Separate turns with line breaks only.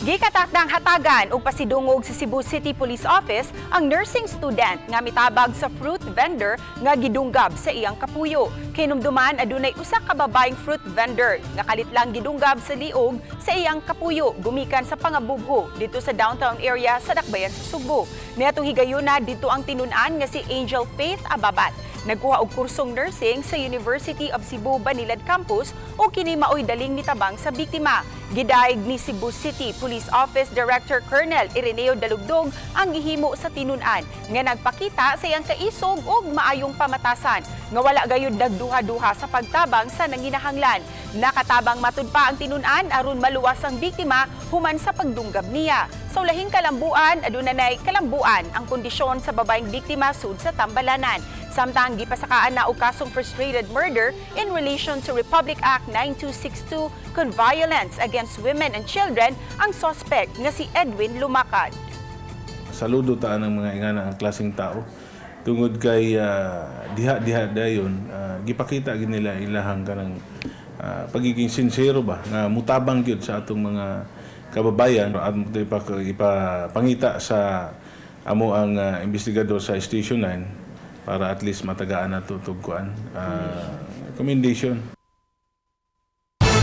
Gikatakdang hatagan og pasidungog sa Cebu City Police Office ang nursing student nga mitabag sa fruit vendor nga gidunggab sa iyang kapuyo. Kinumduman, adunay usa ka babaeng fruit vendor nga kalitlang gidunggab sa liog sa iyang kapuyo gumikan sa pangabubho didto sa downtown area sa Dakbayan sa Sugbo. Niadtong higayuna didto ang tinun-an nga si Angel Faith Ababat nagkuha og kursong nursing sa University of Cebu Banilad Campus ug kini maoy daling mitabang sa biktima. Gidayeg ni Cebu City Police Office Director Colonel Ireneo Dalugdog ang gihimo sa tinun-an nga nagpakita sa iyang kaisog ug maayong pamatasan nga wala gayud nagduha-duha sa pagtabang sa nanginahanglan. Nakatabang matud pa ang tinun-an aron maluwas ang biktima human sa pagdunggab niya. Sa ulahing kalambuan, aduna nay kalambuan ang kondisyon sa babaeng biktima sud sa tambalanan. Samtang gipasakaan na og kasong frustrated murder in relation to Republic Act 9262 con violence against women and children ang suspect nga si Edwin Lumakad.
Saludo ta ang mga ingana ang klaseng tao tungod kay diha diha dayon gipakita gid nila ilahang kanang pagiging sincero ba nga mutabang gyud sa atong mga kababayan at ipapangita sa amo ang investigador sa Station 9 para at least matagaan nato tug kuan commendation.